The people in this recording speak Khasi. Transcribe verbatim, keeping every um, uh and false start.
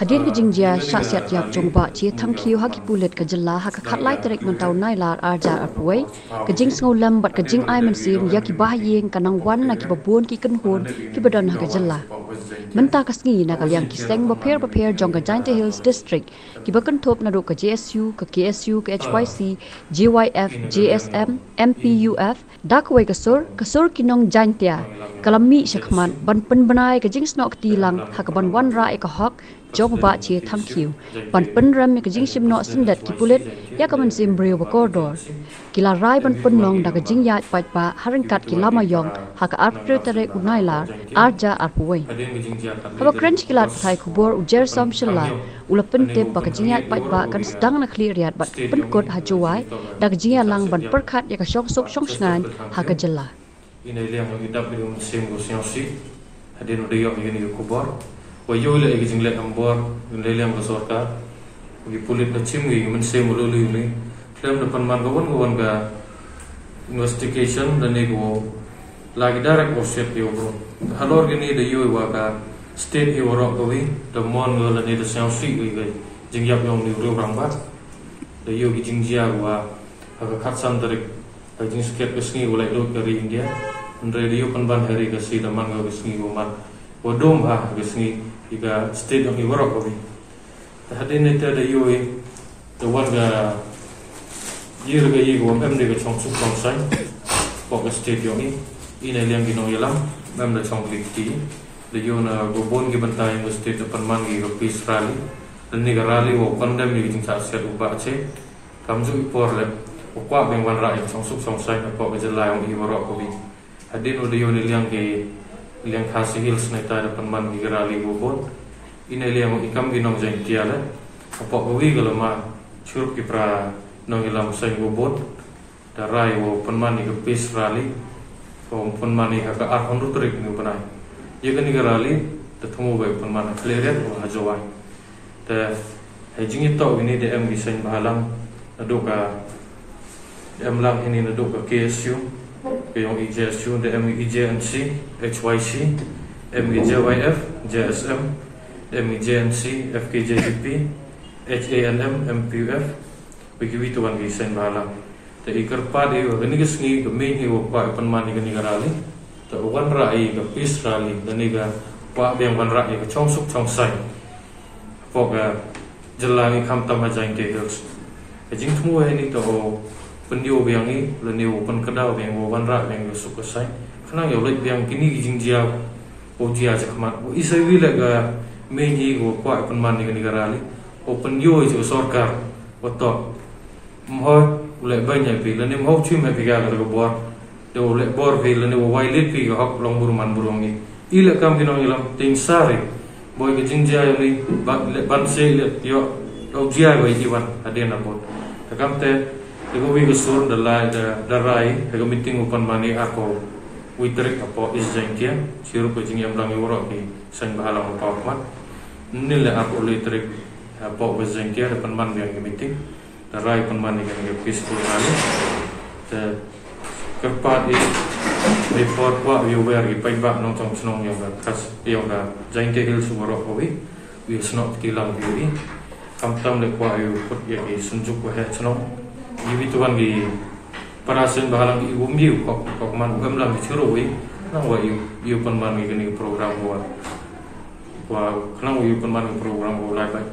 Hadien ka jingjia shah siat ïap jong u Bah Chier Thangkhiew ha ki pulit ka jylla ha ka khatlai tarik mynta u Nailar arhajar arphew wei, ka jingsngewlem bad ka jingai mynsiem ïa ki bahaïing ka nang wan na kiba bun ki kynhun kiba don ha ka jylla. Mynta ka sngi na ka liang ki seng bapher bapher jong ka Jaintia Hills District, kiba kynthup naduh ka J S U, ka K S U, ka H Y C, J Y F, J S M, M P U F, da kawei ka sur, ka sur ki nong Jaintia, ka la mih shakhmat ban pynbna ïa ka jingsnoh kti lang ha kaban wanrah ïa ka hok jong u Bah Chier Thangkhiew, ban pynrem ïa ka jingshim noh syndet ki pulit ïa ka mynsiem briew ba kordor. Ki la rai ban pynlong da ka jingïaid paidbah ha ryngkat ki lama ïong ha ka arphew tarik u Nailar arhajar arphew wei. Haba kren sha ki lad pathai khubor u Jersom Shylla u la pyntip ba ka jingïaid paidbah kan sdang na Khliehriat bad pynkut ha Jowai da ka jingïalang ban pyrkhat ïa ka shongsuk shongshngaiñ ha ka jylla. Ine liang ïa u dap ïa u mynsiem u sngewsih hadien u da ïoh ïa kane ka khubor. Wa ïoh leh ïa ka jingleh ambor ine liang ka sorkar. Ki pulit da chim ïa ka mynsiem u lulu ïa une. Khlem da pynman ka wan ka wan ka investigation da ne ko la ki direct ko set ïa u bro. Halor kane da ïoh wa ka state ïa warok ka wi da mon ka la ne da sngewsih ïa ka jingïap ïa une u rangbah. Da ïoh ki jingjia wa ha ka khatsan tarik ka jingskhem ka sngi u lai dot ka ri India. Hynrei da ïoh pynban ha ri ka sngi da man ka sngi u man wa dum ha ka sngi ïa ka state ïa warok ka wi. Te hadien ne te da ïoh da wan ka ïa ka ïa ka wa em de ka chong suk chong sai. Pok ka state ïa ine liang ki nongïalam em da chong klik ti. Da ïoh na ka bun ki bynta ïa ka state da pynman ki ka peace rally. Da ne ka rally wa condemn ïa ka jingshah siat u Bah Chier. Kam ju i por le u kwah biang wanrah ïa ka chong suk chong sai na pok ka jylla ïa u i warok ko bi. Hadien u da ïoh ne liang ki liang Khasi Hills ne ta da pynman ki rally u bun. Ine liang i kam ki nong Jaintia le. Ka pok ka wi ka lama churup ki pra nongïalam sai u bun. Da rai u pynman ïa ka peace rally. Ko pynman ïa ka ar hundred tarik ni u bnai. Ïa kane ka rally da thmu ba u pynman ha Khliehriat u ha Jowai. Te ha jingïatoh kine da em ki seng bhalang naduh ka da em lang kine naduh ka K S U, ka ïong E J S U, da em E J N C, H Y C, em E J Y F, J S M, da em E J N C, F K J G P, H A N M, M P U F, ba ki wi tu wan ki seng bhalang. Te i kyrpad i wa kane ka sngi ka mei hi wa kwah i pynman i kane ka rally. Te u wanrah i ka peace rally, da ne ka kwah biang wanrah i ka chong suk chong sai. Pok ka jylla ngi kham tam ha Jaintia Hills. Ka jingthmu ha ni to o pyndio biang ngi, lane o pynkdaw biang o wanrah biang o suk ka sai. Khnang ïa u leit biang kini ki jingjia o jia cha khmat. O isai wi le ka mei ngi o kwah pynman ni kani ka rally. O pyndio i cha sorkar o to. Mhoi u le bang ïa pi lane mhoi chim ha pi ka ka bor. Te u leh bor phi lane u wai lit phi ka hok long buru man buru ngi. I leh kam ki nongïalam ting sari. Boi ka jingjia ïa ni ba leh ban se leh ïoh long jia wai i wan hadien na bot. Te kam te te ka wi ka sur da lai da da rai te ka meeting u pynman i ako wi tarik apo is jengkia. Chirup ka jingïam lang i warok ki seng bahalang u pau kmat. Ni leh ako li tarik apo is jengkia da pynman biang ki meeting. Te rai pynman ïa kane ka peaceful rally. Te kyrpad ïa before kwah ïa wer ïa paidbah nongchong chnong ïa ka khas ïa ka Jaintia Hills warok kawi ïa snoh kti lang ïa i. Khamtam le kwah ïa put ïa ki synjuk wa heh chnong. Ïa wi tuan ki para seng bahalang ïa um ïa kok kok man um lang ki chiro wi. Nang wa ïa ïa pynman ïa kane ka program wa wa nang ïa pynman ïa program wa lai bai.